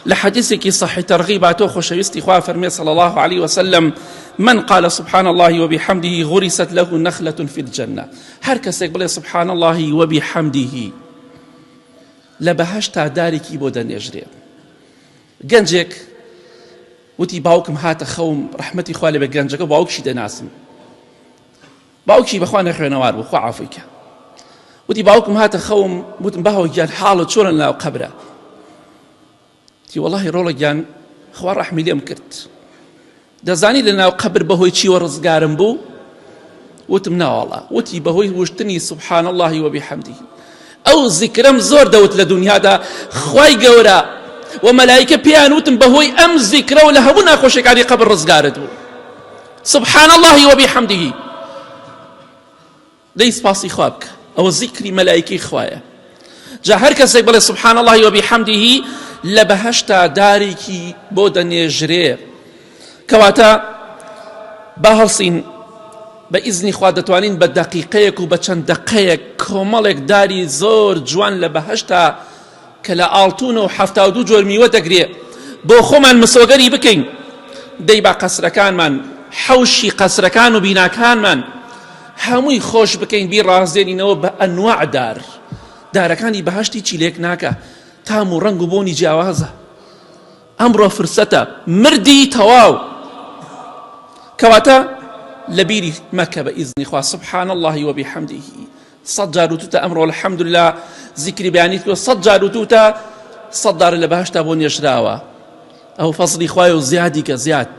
لە حەدیثێکی صحیح ترغیب هاتووە خۆشەویستی خوا فەرمێ صلی الله علیه وسلم من قال سبحان الله وبحمده غرست له نخلة في الجنة هەر کەسێک بڵێ سبحان الله وبحمده لە بەهەشتا دارێکی بۆ دەنێژرێ. گەنجێک وتی باوکم هاتە خەوم ڕەحمەتی خوا لێبێ گەنجەکە باوکشی دەناسم باوکی بەخوا نەخوێنەوار بوو خوا عافوی کە وتی باوکم هاتە خەوم وتم باوە گیان حاڵت چۆنە ناو قەبرە تی وەڵاهی ڕۆڵە گیان خوا ڕەحمی لێم کرد دەزانی لە ناو قەبر بەهۆی چیوە ڕزگارم بوو وتم ناواڵا وتی بەهۆی وشتنی سبحان الله وبحمده ئەو زیکرەم زۆر دەوت لە دنیادا خوای گەورە و مەلایکە پێیان وتم بەهۆی ئەم زیکرەوە لە هەموو ناخۆشیەکانی قەبر ڕزگارت بوو سبحان الله وبحمده دەی سپاسی خوا بکە ئەوە زیکری مەلایکەی خوایە جا هەر کەسێک بڵێ سبحان الله وبحمده لە بەهەشتا دارێکی بۆ دەنێژرێ کەواتە با هەڵسین بە ئیزنی خوا دەتوانین بە دەقیقەیەک و بە چەند دەقەیەک کۆمەڵێک داری زۆر جوان لە بەهەشتا کە لە ئاڵتون و 72 جۆر میوە دەگرێ بۆ خۆمان مسۆگەری بکەین دەی با قەسرەکانمان حەوشی قەسرەکان و بیناکانمان هەمووی خۆش بکەین بیڕازێنینەوە بە ئەنواع دار دارەکانی بەهەشتی چی لێک ناکە تام و ڕەنگ و بۆنی جیاوازە ئەمڕۆ فرسەتە مردی تەواو کەواتە لەبیری مەکە بە ئیزنی خوا سبحان الله وبحمده سەد جار وتوتە ئەمڕۆ الحمدلله زیکری بەیانی تۆ سەد جار وتوتە سەد دار لە بەهەشتا بۆ نێژراوە ئەو فەزڵی خوایە و زیادی کە زیاد.